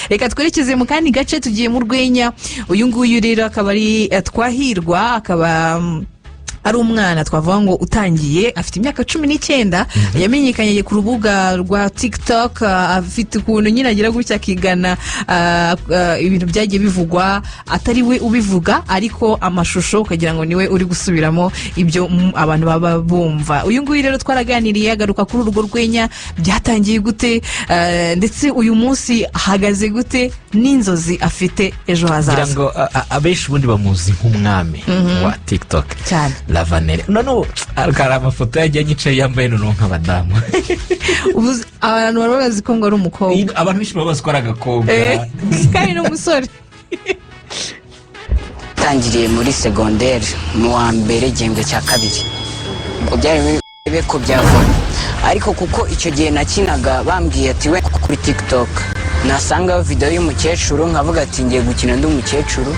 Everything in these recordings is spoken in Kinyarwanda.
Reka twerekeze mu kandi gace, tugiye mu rwenya. Uyu nguyu rero akaba ari Twahirwa, akaba ari umwana twavuga ngo utangiye, afite imyaka 19. Yamenyekanye ku rubuga rwa TikTok, afite ukuntu nyine agira gutya akigana ibintu byagiye bivugwa atari we ubivuga, ariko amashusho ukagira ngo niwe uri gusubiramo ibyo abantu baba bumva. Uyu nguyu rero twaraganiriye, agaruka kuri urwo rwenya, byatangiye gute, ndetse uyu munsi ahagaze gute, n'inzozi afite ejo Ngira hazaza. ngo abenshi ubundi bamuzi nk'umwami wa TikTok. Cyane. Lavanere. Noneho hari amafoto yagiye anyicaye yambaye noneho nk'abadamu. Abantu baba bazi ko ngo ari umukobwa. Abantu benshi baba bazi ko ari agakobwa. Kandi ni umusore. Tangiriye muri segonderi mu wa mbere, igihembwe cya kabiri. Ubwo byari bibe ko byavamo, ariko kuko icyo gihe nakinaga, bambwiye ati we kuri TikTok nasangaho videwo y'umukecuru, nkavuga ati ngiye gukina ndi umukecuru,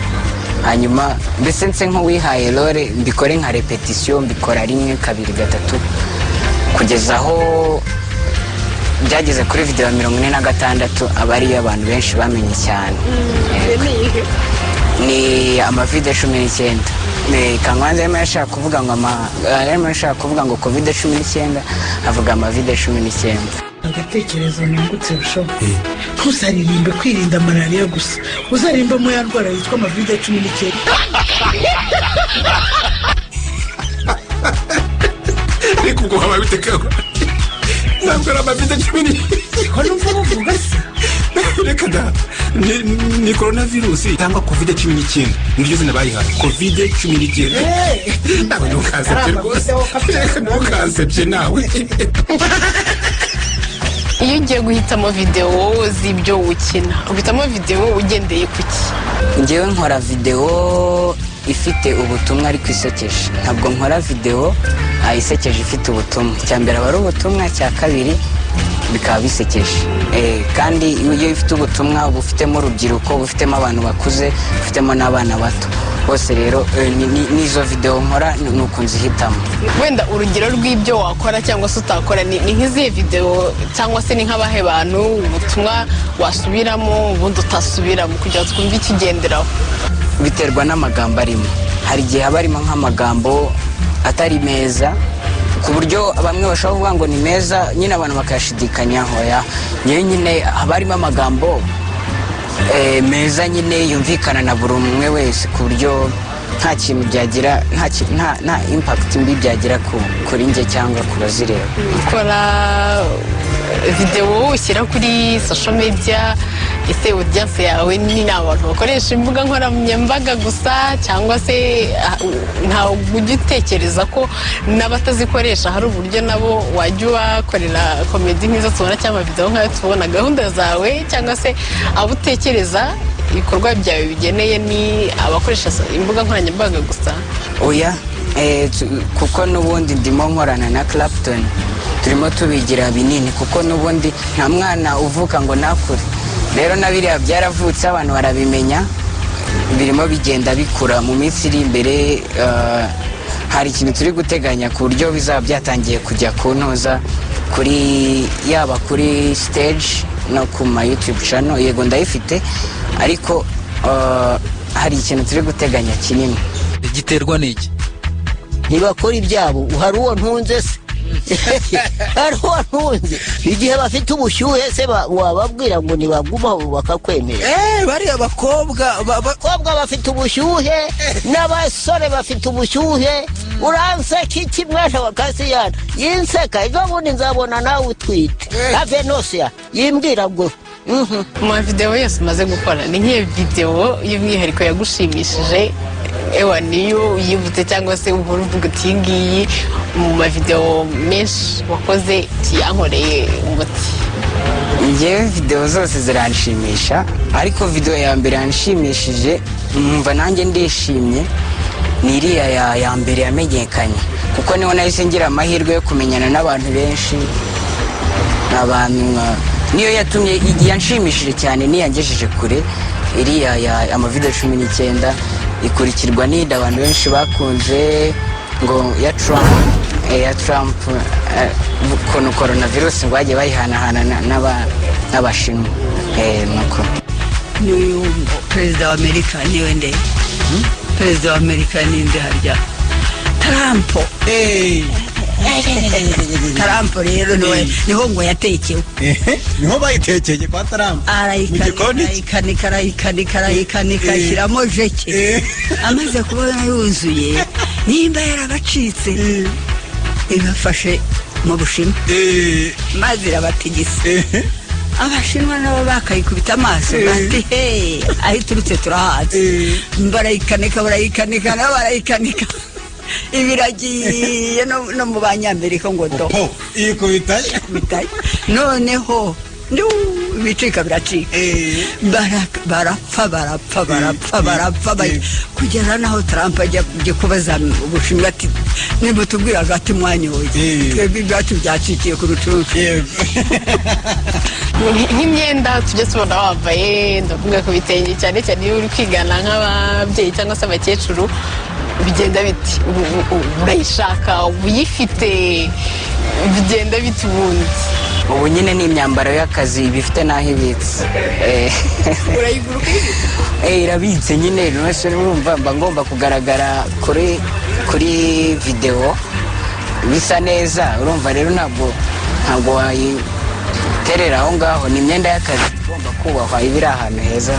hanyuma mbese nse nk'uwihaye role, mbikore nka répétition. Mbikora rimwe, kabiri, gatatu, kugeza aho byageze kuri videwo ya 46, aba ariyo abantu benshi bamenye cyane. Yego. Ni amavide 19. Ni Kangwanza yarimo ashaka kuvuga ngo yarimo ashaka kuvuga ngo COVID-19, avuga amavide 19. Agatekerezo nungutse bushoboka: ntuzaririmbe kwirinda malariya gusa, uzarimbamo ya ndwara yitwa amavide 19. Ariko ubwo waba bitekaho, ntabwo ari amavide cumi Ko numva bavuga se? Reka da, ni korona virusi cyangwa COVID-19, niryo zina bayihaye, COVID-19. Nawe ntukansebye rwose, reka ntukansebye nawe. Iyo ugiye guhitamo videwo z'ibyo ukina, uhitamo videwo ugendeye ku ki? Ngewe nkora videwo ifite ubutumwa ariko isekeje. Ntabwo nkora videwo isekeje ifite ubutumwa. Icya mbere aba ari ubutumwa, icya kabiri bikaba bisekeje. Kandi iyo ifite ubutumwa uba ufitemo urubyiruko, uba ufitemo abantu bakuze, ufitemo n'abana bato bose. Rero n'izo videwo nkora ni uku nzihitamo. Wenda urugero rw'ibyo wakora cyangwa se utakora ni nk'izihe videwo, cyangwa se ni nk'abahe bantu, ubutumwa wasubiramo ubundi utasubiramo, kugira ngo twumve ikigenderaho? Biterwa n'amagambo arimo. Hari igihe haba harimo nk'amagambo atari meza, ku buryo bamwe bashobora kuvuga ngo ni meza nyine, abantu bakayashidikanyaho. Ya ngewe nyine haba harimo amagambo meza nyine yumvikana na buri umwe wese, ku buryo nta kintu byagira, nta impact mbi byagira kuri njye cyangwa ku bazireba. Ukora videwo ushyira kuri social media, ese audience yawe ni abantu bakoresha imbuga nkoranyambaga gusa, cyangwa se ntabwo ujya utekereza ko n'abatazikoresha hari uburyo nabo wajya ubakorera comedy nk'izo tubona cyangwa videwo nk'ayo tubona? Gahunda zawe cyangwa se abo utekereza ibikorwa byawe bigeneye ni abakoresha imbuga nkoranyambaga gusa? Oya, kuko n'ubundi ndimo nkorana na Clapton, turimo tubigira binini, kuko n'ubundi nta mwana uvuka ngo nakure. Rero na biriya byaravutse, abantu barabimenya, birimo bigenda bikura. Mu minsi iri imbere hari ikintu turi guteganya ku buryo bizaba byatangiye kujya ku ntuza kuri, yaba kuri stage no ku ma YouTube channel. Yego ndayifite, ariko hari ikintu turi guteganya kinini. Giterwa n'iki? Ntibakora ibyabo. Hari uwo ntunze se? Hari uwo ntunze? Igihe bafite ubushyuhe se wababwira ngo ntibagumaho bakakwemera? Bariya bakobwa Abakobwa bafite ubushyuhe n'abasore bafite ubushyuhe. Uranseka iki, mwana wa Kasiyana? Yinseka, ejo bundi nzabona nawe utwite na Venusia yimbwira ngo. Mu mavidewo yose umaze gukora, ni nk'iyo videwo y'umwihariko yagushimishije, ewa niyo uyibutse, cyangwa se uhora uvuga uti iyi ngiyi mu mavidewo menshi wakoze yankoreye umuti? Ngewe videwo zose ziranshimisha, ariko videwo ya mbere yanshimishije numva nanjye ndishimye ni iriya ya mbere yamenyekanye, kuko niho nahise ngira amahirwe yo kumenyana n'abantu benshi. Abantu niyo yatumye yanshimishije cyane, niyangejeje kure. Iriya ya amavidewo 19 ikurikirwa n'iyindi abantu benshi bakunze ngo ya Trump, ya Trump, ukuntu coronavirus ngo bagiye bayihanahana n'Abashinwa, nuko. N'uyu perezida wa Amerika niwe nde? Perezida wa Amerika ninde harya? Trump. Trump rero niwe, niho ngo yatekewe. Niho bayitekeye kwa Trump mu gikoni cye. Arayikanika, arayikanika, arayikanika, ashyiramo jeke. Amaze kubona yuzuye, nimba yarabacitse, ibafashe mu Bushinwa, maze irabatigisa. Abashinwa nabo bakayikubita amaso, bati: "He, aho iturutse turahazi." Barayikanika, barayikanika, nabo barayikanika, ibiragiye no mu Banyamerika ngo do. Ikubitayo. Ikubitayo. Noneho ibicika biracika. Barapfa, barapfa, barapfa, barapfa, kugera naho Trump ajya kubaza Ubushinwa ati: "Nimutubwira ati mwanyoye, twebwe ibyacu byacikiye ku rucucu." Nk'imyenda tujya tubona wambaye, ndavuga ku bitenge cyane cyane, iyo uri kwigana nk'ababyeyi cyangwa se abakecuru, bigenda biti? Urayishaka, uyifite, bigenda biti ubundi? Ubu nyine ni imyambaro y'akazi, iba ifite n'aho ibitse. Urayigura ukayibika? Irabitse nyine. Rwose urumva mba ngomba kugaragara kuri videwo bisa neza. Urumva rero ntabwo wayiterera aho ngaho. Ni imyenda y'akazi igomba kubahwa, iba iri ahantu heza.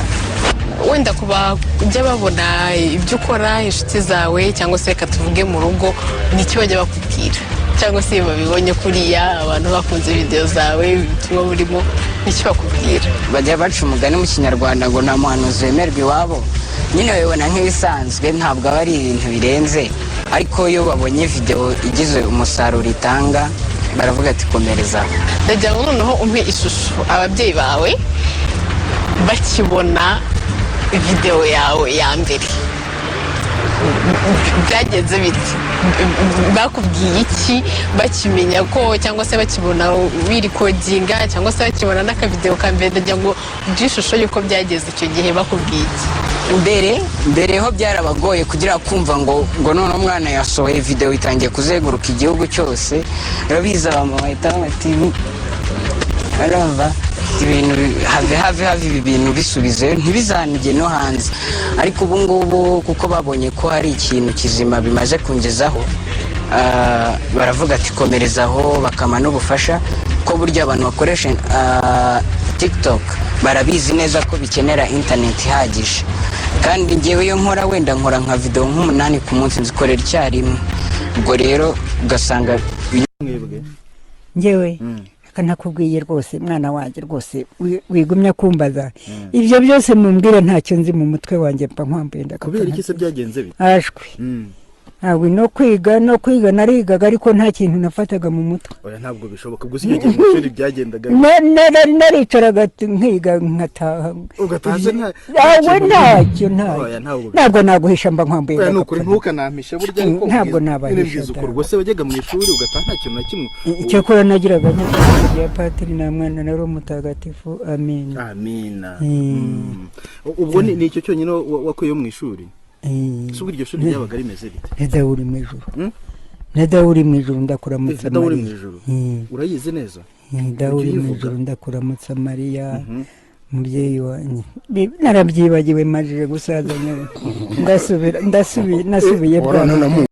Wenda ku bajya babona ibyo ukora, inshuti zawe cyangwa se reka tuvuge mu rugo, nicyo bajya bakubwira? Cyangwa se iyo babibonye kuriya, abantu bakunze videwo zawe, ubutumwa burimo, nicyo bakubwira? Bajya baca umugani mu Kinyarwanda ngo nta muhanuzi wemerwa iwabo. Nyine babibona nk'ibisanzwe, ntabwo aba ari ibintu birenze, ariko iyo babonye videwo igize umusaruro itanga, baravuga ati: "Komereza." Ndagira ngo noneho umpe ishusho, ababyeyi bawe bakibona videwo yawe ya mbere, byagenze bite? Bakubwiye iki bakimenya ko, cyangwa se bakibona wirikodinga, cyangwa se bakibona n'akavidewo ka mbere? Ndagira ngo ugire ishusho y'uko byageze icyo gihe, bakubwiye iki? Mbere mbere ho byarabagoye kugira kumva ngo none umwana yasohoye videwo itangiye kuzenguruka igihugu cyose. Urabizi, abamama bahita bati: "Urumva ibintu, have have have, ibi bintu bisubize, ntibizanige no hanze." Ariko ubu ngubu, kuko babonye ko hari ikintu kizima bimaze kungezaho, baravuga ati: "Komerezaho." Bakama n'ubufasha, ko burya abantu bakoresha TikTok barabizi neza ko bikenera internet ihagije. Kandi ngewe iyo nkora, wenda nkora nka video nk'umunani ku munsi, nzikorera icyarimwe. Ubwo rero ugasanga Mwebwe? Ngewe reka ntakubwiye rwose, mwana wanjye, rwose wigumya kumbaza ibyo byose mumbwire, ntacyo nzi mu mutwe wanjye, mba nkwambuye ndagapfa. Kubera iki se? Byagenze bite? Ashwi, ntabwo no kwiga narigaga, ariko nta kintu nafataga mu mutwe. Oya, ntabwo bishoboka. Ubwo si icyo gihe mu ishuri byagendaga bite? Naricaraga nkiga, nkataha. Ugataha se Awe, ntacyo, Oya, ntacyo. ntabwo. Ntabwo naguhisha, mba nkwambuye Oya, ni ukuri. ndagapfa. Ntukanampishe burya, ariko Ntabwo nabahisha. nyine mbwiza ukuri. Ubwo se wajyaga mu ishuri ugataha nta kintu na kimwe? Icyakora nagiraga nyakubahwa rya patiri na mwana na Roho Mutagatifu, amen. Amina. Ubwo ni icyo cyonyine wakuyeyo mu ishuri? Si ubwo iryo shuri ryabaga rimeze rite? Na Dawe uri mu ijuru, na Dawe uri mu ijuru, ndakuramutsa Dawe uri mu Mariya. ijuru. Urayizi neza? Dawe uri mu Ujya uyivuga? ijuru, ndakuramutsa Mariya, mubyeyi wanjye. Narabyibagiwe, majije gusaza nyine, ndasubira, ndasubiye, nasubiye bwana.